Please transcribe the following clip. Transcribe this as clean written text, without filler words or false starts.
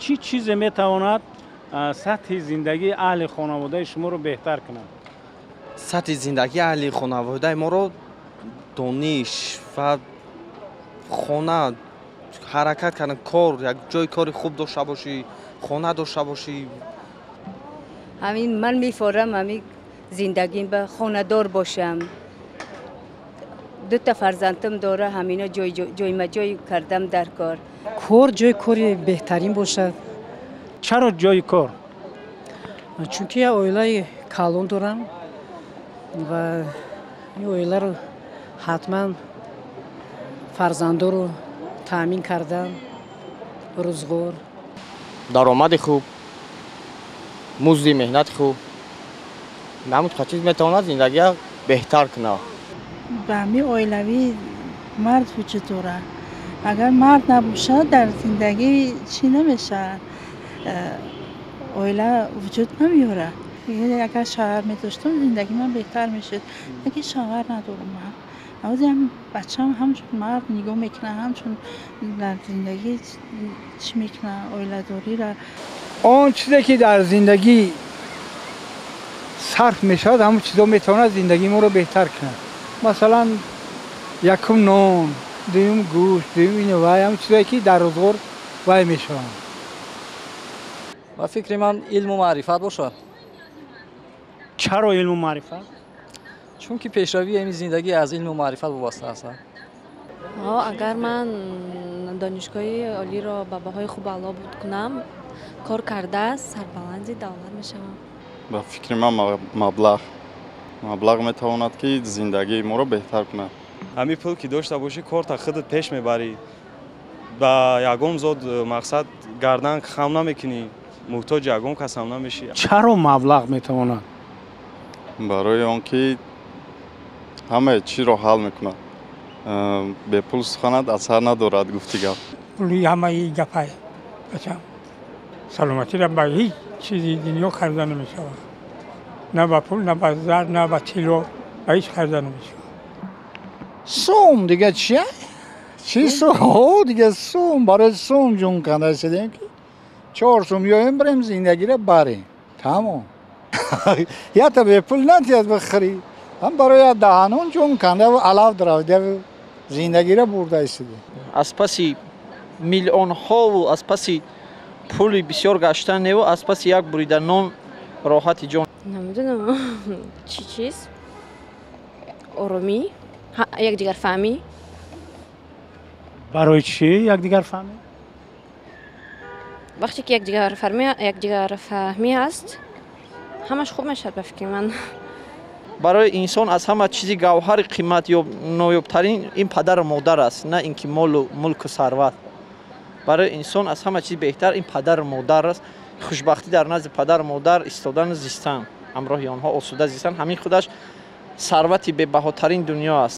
Чӣ чизе метавонад сатҳи зиндагии аҳли хонаводаи шуморо беҳтар кунад? Сатҳи зиндагии аҳли хонаводаи моро дониш ва хона, ҳаракат кардан, кор, як ҷои кори хуб дошта бошӣ, хона дошта бошӣ. Ҳамин ман мефорам, ҳамин зиндагим ба хонадор бошам. Дута фарзандам дора, ҳамина ҷоймаҷой кардам дар кор. Кор, ҷои кори беҳтарин бошад. Чаро ҷои кор? Чунки як оилаи калон дорам ва ин оиларо ҳатман фарзандоро таъмин кардан, рӯзғор. Даромади хуб, музди меҳнати хуб, ҳамон чиз метавонад зиндагиро беҳтар кунад. Ба ҳамин оилавӣ мард вуҷуд дорад. Агар мард набошад, дар зиндагӣ чӣ намешавад, оила вуҷуд намеёрад. Агар шавҳар медоштам, зиндагии ман беҳтар мешуд. Лекин шавҳар надорам ман. Ҳозир бачаам ҳамчун мард нигоҳ мекунад, ҳамчун дар зиндагӣ чӣ мекунад, оиладориро. Он чизе ки дар зиндагӣ сарф мешавад, ҳамон чизо метавонад зиндагии моро беҳтар кунад. Масалан, якум нон, дуюм гӯшт, дуюм ин вай, ҳамон чизое ки дар рӯзғор вай мешаванд. Ба фикри ман, илму маърифат бошад. Чаро илму маърифат? Чунки пешравии ҳамин зиндагӣ аз илму маърифат вобаста аст. Агар ман донишгоҳи олиро ба баҳои хуб аъло кунам, кор карда сарбаланди давлат мешавам. Ба фикри ман, маблағ метавонад, ки зиндагии моро беҳтар кунад. Ҳамин пул ки дошта бошӣ, корта худат пеш мебарӣ, ба ягон зод мақсад гардан хам намекунӣ, муҳтоҷи ягон кас ҳам намешӣ. Чаро маблағ метавонад? Барои он ки ҳамаи чизро ҳал мекунад. Бепул суханат асар надорад, гуфти гап. Пули ҳамаи гапай, бачам. Саломатиро ба ҳеҷ чизи дунё харида намешавад, на ба пул, на ба зар, на ба тилло, ба ҳеҷ харида намешавад. Сум дига чия? Чи сум? Дига сум, барои сум ҷун канда истедем, ки 4 сум ёем, бирем, зиндагиро барем, тамом. Ята бепул натиҳад бихӯрӣ. Ҳам барои даҳанон ҷун канда алаф даравида зиндагиро бурда истедем. Аз паси миллионҳову аз паси пули бисёр гаштан неву, аз паси як бурида нон роҳати ҷон. Намедонам, чӣ чиз. Оромӣ, якдигарфаҳмӣ. Барои чӣ якдигарфаҳмӣ? Вақте ки якдигарфаҳмӣ ҳаст, ҳамаш хуб мешавад, ба фикри ман. Барои инсон аз ҳама чизи гавҳари қимат ё ноёбтарин ин падару модар аст, на ин ки молу мулку сарват. Барои инсон аз ҳама чиз беҳтар ин падару модар аст. Хушбахтӣ дар назди падару модар истодану зистан, ҳамроҳи онҳо осуда зистан, ҳамин худаш сарвати бебаҳотарин дунё аст.